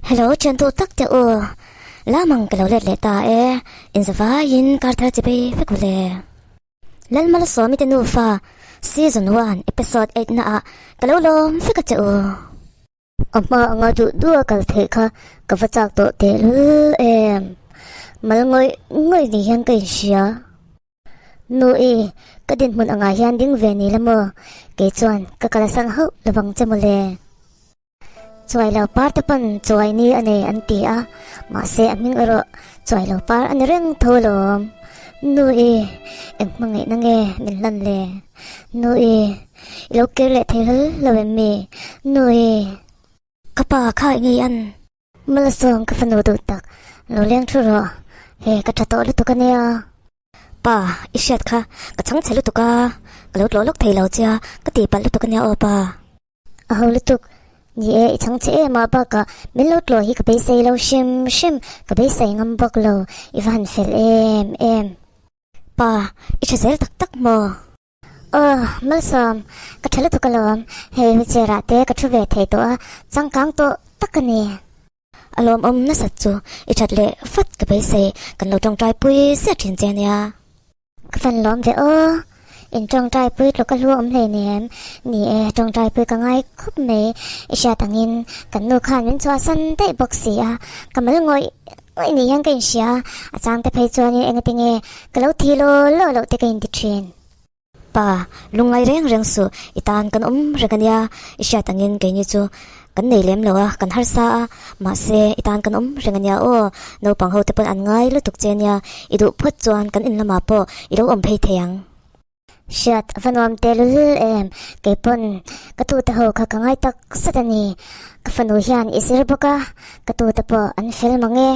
Hello thian duh tak te u, lamang ka lo let leh ta e, inzavaiin kar thar chi bei vek ule. Lalmalsawmi te nufa season one episode eight na ah ka lo lawm vek a che u. A hma anga duh duh a kal theih kha ka va chak tawh tehlul em. Mal ngawih ngawih ni hian ka inhria. Nu i, ka dinhmun angah hian ding ve ni la maw? Kei chuan ka kal sang hauh lovang che mawle. Chuai lo par te pawn chuai ni a nei an ti a, mahse a hming erawh chuai lo par a ni reng tho alawm. Nu i, eng hmangaihna nge min hlan le? Nu i, i lo kir leh thei hlol lo em mi? Nu i. Ka pa kha i ngei an. Malsawm ka fanu duh tak, lo leng thu rawh, he ka tha tawh lutuk a nia. Pa, i hriat kha, ka chhang chhe lutuk a, ka lo tlawh lawk thei lo che a, ka tih palh lutuk a nia aw pa. A ho lutuk, ni e, i chhang chhe em a, bakah min lo tlawh hi ka beisei lo hrim hrim, ka beisei ngam bawk lo, i va han fel em em. Pa, i tha zel tak tak maw? Aw, Malsawm, ka tha lutuk alawm, hei wheelchair ah te ka thu ve thei tawh a, changkang tawh tak a ni. A lawmawm nasat chu i that leh vat ka beisei, kan lo tawngtai pui zet thin che ania. Ka fan lawm ve aw, in tawngtai pui tluk a hlu awm hleinem, ni e, tawngtai pui ka ngai khawp mai, i hriat angin kan nu khan min chhuahsan daih bawk si a, ka mal ngawih ngawih ni hian ka inhria a, a changte phei chuanin engatinge ka lo thi law law loh te ka inti thin. Pa, lungngai reng reng suh, i tan kan awm reng a nia, i hriat angin keini chu kan nei lem lo a, kan harsa a, mahse i tan kan awm reng a nia aw, naupang ho te pawn an ngai lutuk che nia, i duh phawt chuan kan in lamah pawh i lo awm phei thei ang. Hriat a va nuam tehlul em, kei pawn ka tute ho kha ka ngai tak zet a ni, ka fanu hian i zir bawk a, ka tute pawh an fel mang e.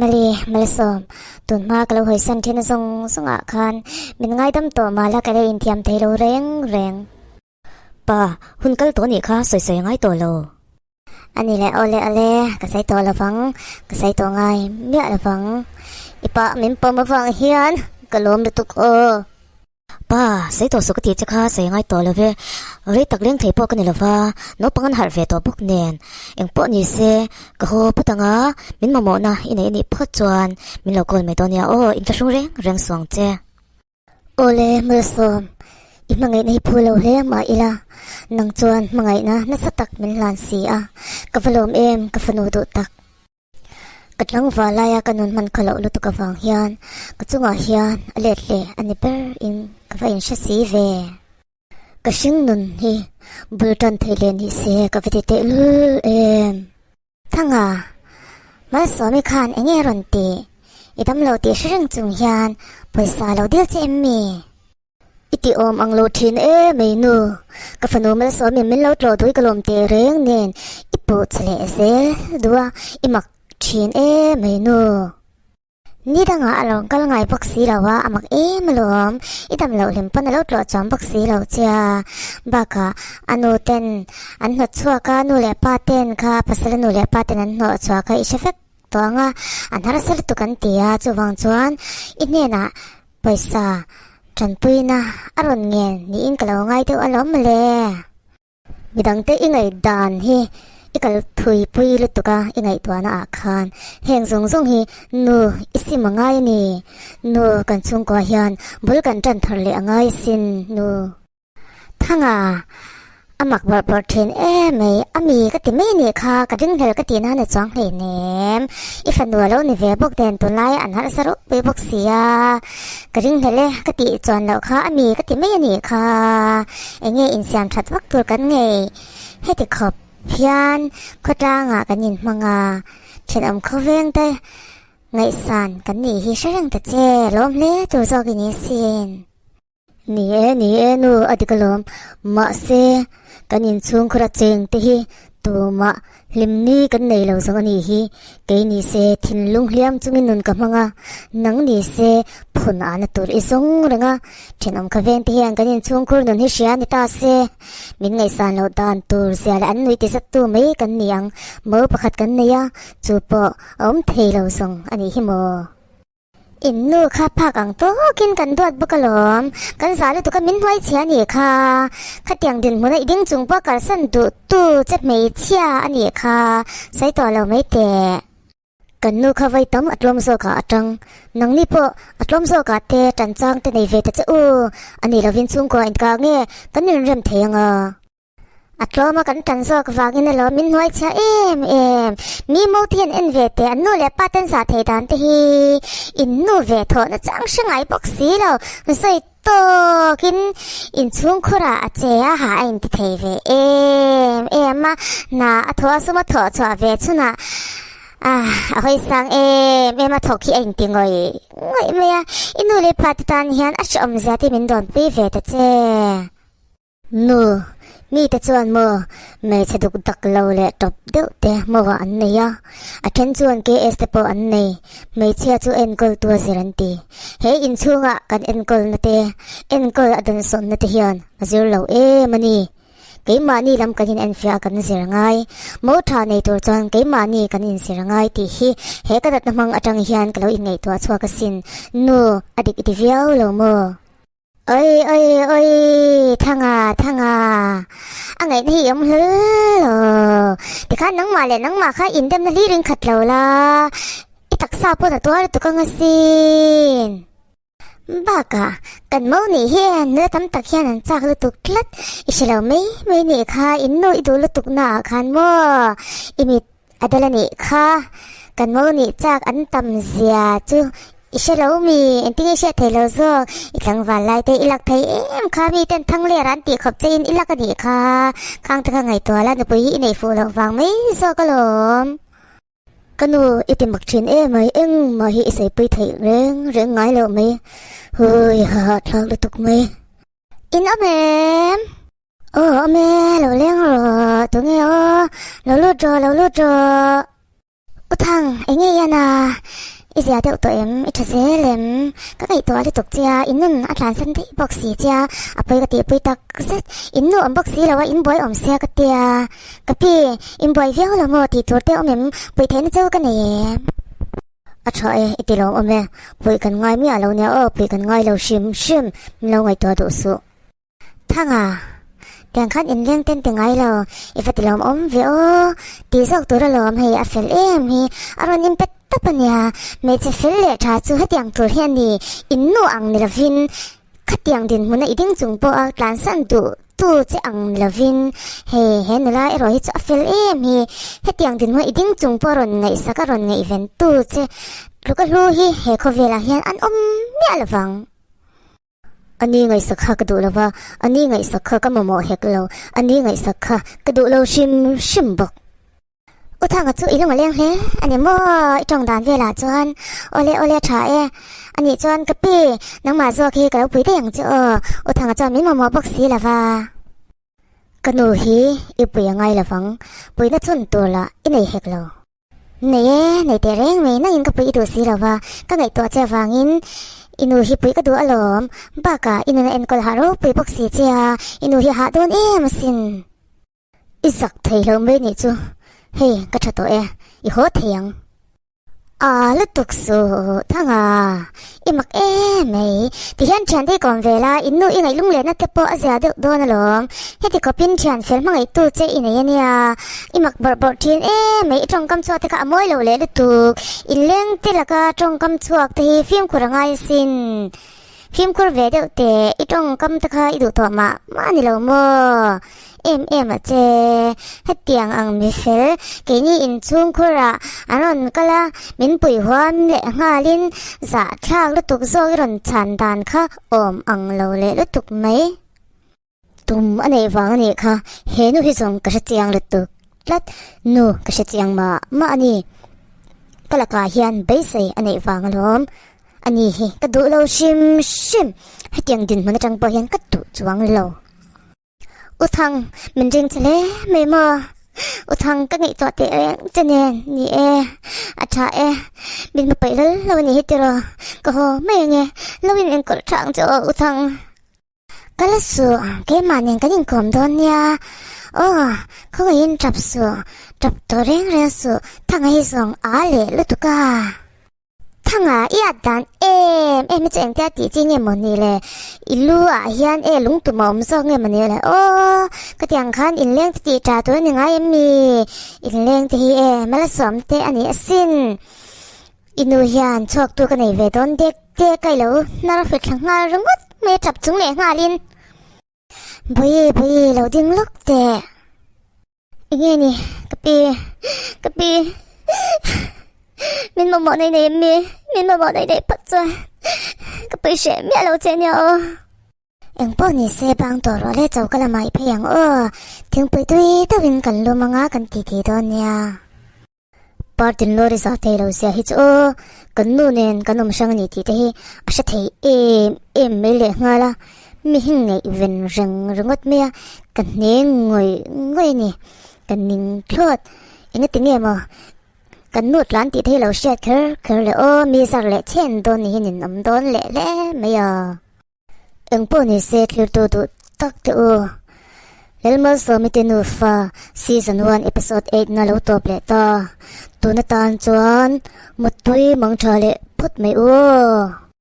Mali, Malsawm, tun hma ka lo hawisan thin a zawng zawngah khan min ngaidam tawh mah la ka la inthiam thei lo reng reng. Pa, hun kal tawh nih kha sawi sawi a ngai tawh lo. A ni leh awle awle, ka sawi tawh lovang, ka sawi tawh ngai miah lovang. I pa min pawm avang hian ka lawm lutuk aw. Pa, sawi tawh suh ka tih che kha sawi ngai tawh lo ve, rei tak leng thei pawh ka ni lo va, naupang an harh ve tawh bawk nen, eng pawh ni se, ka haw phawt ang a, min mamawhna i neih a nih phawt chuan min lo call mai dawn nia aw, inthlahrung reng reng suh ang che. Awle, Malsawm, i hmangaihna hi phu lo hle mah ila, nang chuan hmangaihna nasa tak min hlan si a, ka va lawm em, ka fanu duh tak. Ka tlangval laia ka nun hman kha loh lutuk avang hian ka chungah hian a let leh a ni ber in ka va inhre si ve. Ka hring nun hi bul tan thei leh ni se ka va ti tehlul em. Thanga, Malsawmi khan eng nge rawn tih? I damlo tih hre reng chung hian pawisa lo dil che em mi? I ti awm ang lo thin e mai nu, ka fanu Malsawmin min lo tlawh duh i ka lawm teh reng nen i puh che leh zel duh a, i mak thin e mai nu. Ni dangah a lo kal ngai bawk si lo a, a mak em alawm, i dam loh hlim pawn a lo tlawh chuang bawk si lo che a, bakah a nu ten an hnawt chhuak a, nu leh pa ten kha pasal a nu leh pa ten an hnawh chhuak a i hre vek tawh ang a, an harsa lutuk an ti a, chuvang chuan i hnenah Pawisa tanpuina a rawn ngen niin ka lo ngai deuh alawm mawle. Midangte i ngaihdan hi i kal thuipui lutuk a, i ngaihtuahna ah khan heng zawng zawng hi nu i sim a ngai a ni. Nu kan chhungkua hian bul kan tan thar leh a ngai asin nu. Thanga, A mak bawrh bawrh thin em mai, a mi ka ti mai anih kha, ka ringhlel ka tih nan a chuang hleinem. I fanu a lo ni ve bawk nen tunlai an harsa ropui bawk si a, ka ringhlel e ka tih chuan loh kha a mi ka ti mai anih kha, enge insiam that vak tur kan ngei heti khawp hian khawtlangah kan inhmang a, thenawm khawveng te ngaihsan kan nih hi hre reng ta che, lawm hle tur zawk i ni asin. Ni e, ni e nu a dik alawm. Mahse, kan inchhungkhur a cheng te hi tumah hlimni kan nei lo zawng a nih hi. Kei ni se thinlung hliam chungin nun ka hmang a, nang ni se phun ahna tur i zawng reng a. Thenawm kha veng te hian kan inchhungkhur nun hi hria ni ta se, min ngaihsan loh dan tur zia leh an nui ti zat tu mai kan ni ang. Mo pakhat kan nei a, chu pawh a awm thei lo zawng a nih hi maw? In nu kha phak ang tawkin kan duat bawk alawm, kan zah lutuk a min hnuai chhia a nih kha. Khatiang dinhmuna i ding chung pawh kalsan duh tu che hmeichhia a nih kha, sawi tawh lo mai teh. Kan nu kha vai tam a tlawm zawkah a tang, nangni pawh a tlawm zawkah te tan chang te nei ve ta che u, a nih lovin chhungkua inkah nge kan inrem thei ang a. A tlawm a kan tan zawk vangin alawm min hnuai chhia em em. Mi mo te hian en ve teh an nu leh pa ten zah thei dan te hi in nu ve thawh na chang hre ngai bawk si lo. Sawi tawkin inchhungkhurah a che a ha a inti thei ve em em a, hna a thawh a sum a thawh chhuah ve chhunah a a hawi sang em em a thawk hi a inti ngawih ngawih mai a. I nu leh pa te tan hian a hrehawm zia te min dawnpui ve ta che. Nu, mite chuan maw hmeichhe duk dak lo leh tawp deuh te maw an nei a, a then chuan KS te pawh an nei, hmeichhia chu enkawl tu a zir an ti. He inchhunga kan enkawlna te, enkawl a dawnsawnna te hian a zir lo em a ni. Keimahni lam kan inenfiah a kan zir ngai, mo tha nei tur chuan keimahni kan inzir ngai tih hi he ka natna hmang atang hian ka lo inngaihtuah chhuak asin. Nu, a dik i ti viau lo maw? Oi oi oi Thanga Thanga a ngaihna hi i awm hlel lo tikhan nangmah leh nangmah kha indemna hlir in khat lo la i taksa pawh na tuar lutuk ang asin bakah kan mo nih hian nula tam tak hian an chak lutuk tlat i hre lo mai mai nih kha in nu i duh lutuk naah khan maw i mit A dal a nih kha, kan mo nih chak an tam zia chu i hre lo mi, engtin nge i hriat thei lo zawk, i tlangval lai te i lak thei em kha, mi ten thang ler an tih khawp che in i lak a nih kha, khang te kha ngaihtuah la nupui hi i neih fuh loh vang mai zawk alawm. Ka nu i ti mak thin em mai, engmah hi i saipui theih reng reng ngai loh mai, hui ha hahthlak lutuk mai. In awm em? Aw awm e, lo leng rawh, tunge aw, lo lut rawh, lo lut rawh. U Thang, eng nge i an a? I zia deuh tawh em? I tha zel em? Ka ngaihtuah lutuk che a, i nun a tlansan daih bawk si che a, a pawi ka tihpui tak zet. In nu awm bawk si lo a, in buai awm sia ka tia. Ka pi, in buai viau lo maw tih tur te awm em? Puih theihna chu ka nei em? A tha e, i ti lawm awm e. Puih kan ngai miah lo nia aw, puih kan ngai lo hrim hrim, min lo ngaihtuah duh suh. Thanga, tiang khan inleng ten ti ngai lo, i va ti lawm awm ve aw, tih zawk tur alawm hei a fel em hi, a rawn inpet tawp a nia, hmeichhe fel leh tha chu hetiang tur hi a ni, in nu ang ni lovin khatiang dinhmuna i ding chung pawha tlansan duh tu che ang ni lovin hei he nula erawh hi chu a fel em hi, hetiang dinhmuna i ding chung pawh a rawn ngaihsak a rawn ngaihven tu che tluka hlu hi he khawvelah hian an awm miah lovang. A ni ngaihsak kha ka duh lo va, a ni ngaihsak kha ka mamawh hek lo, a ni ngaihsak kha ka duh lo hrim hrim bawk. U Thanga chu i lung a leng hle a ni maw? I tawng dan velah chuan awle awle a tha e. A nih chuan ka pi, nangmah zawk hi ka lo pui daih ang che aw. U Thanga chuan min mamawh bawk si lo va. Ka nu hi i pui a ngai lovang, puina chhun tur lah i nei hek lo. Nei e, nei teh reng mai, nangin ka puih i duh si lo va, ka ngaihtuah che avangin i nu hi puih ka duh alawm, bakah i nuna enkawl hah ropui bawk si che a, i nu hi a hah dawn em asin. I zak thei lo mai nih chu, hei ka tha tawh e, i haw thei ang. A lutuk suh, Thanga, i mak em mai, tihian thiante i kawm ve la, in nu i ngaih lunglehna te pawh a zia deuh dawn alawm, heti khawpin thian fel hmangaihtu che i nei ania, i mak bawrh bawrh thin em mai, i tawngkam chhuak te kha a mawi lo leh lutuk, inleng te laka tawngkam chhuak te hi fimkhur a ngai asin, fimkhur ve deuh teh, i tawngkam te kha i duh tawh mah mah a ni lo maw? Em em a che. Hetiang ang mi fel, keini inchhungkhurah an rawn kal a, min pui huam leh nghalin zahthlak lutuk zawk i rawn chhan dan kha awm ang lo leh lutuk mai. Tum a neih vang a nih kha, he nu hi zawng ka hre chiang lutuk tlat, nu ka hre chiang mah mah a ni. Ka lakah hian beisei a neih vang alawm. A ni hi ka duh lo hrim hrim, hetiang dinhmun atang pawh hian ka duh chuang lo. U Thang, min ring che hle mai maw? U Thang, ka ngaihtuah teh reng che nen, ni e, a tha e, min hmu peih lal lo a nih hi tiraw, ka haw mai ange, lo in enkawl tha ang che aw U Thang. Ka la suh, keimah nen kan inkawm dawn nia, aw, khawngaihin tap suh, tap tawh reng reng suh, Thanga hi zawng a leh lutuk a. Thanga, i at dan em em hi chu engtia tih chi nge maw ni le? I lu ah hian e lungtum a awm zawk nge maw ni le? Aw, ka ti ang khan inleng te tih tha tur a ni ngai em mi? Inleng te hi e malsawm te a ni asin. I nu hian chhuak tu ka nei ve dawn dek dek a i lo hnar hri thla nghal ringawt mai a tap chung leh nghalin. Bawihi, bawihi, lo ding lawk teh. Enge ni, ka pi, ka pi, min mamawh nei nei em mi? Min mamawh nei nei phawt chuan ka pui hreh miah lo che nia aw. Eng pawh ni se bang tawh rawh le choka lamah i phei ang aw, thingpui tui deuhin kan lum anga kan titi dawn nia. Partin lawri zah thei lo zia hi chu aw, kan nu nen kan awm hrang a ni tih te hi a hre thei em em mai leh nghal a, mi hi ngaihven reng ringawt mai a, ka hne ngawih ngawih a ni, ka ning thlawt, engati nge maw kan nu tlan tih te hi lo hriat kher kher leh aw, mi zar leh chhen dawn ni hian in awm dawn leh hle mai a. Engpawh ni se thlirtu duh tak teh u. Lalmalsawmi te nufa season 1 episode 8 na lo tawp leh ta. Tun atan chuan Muttui mangtha leh phawt mai u.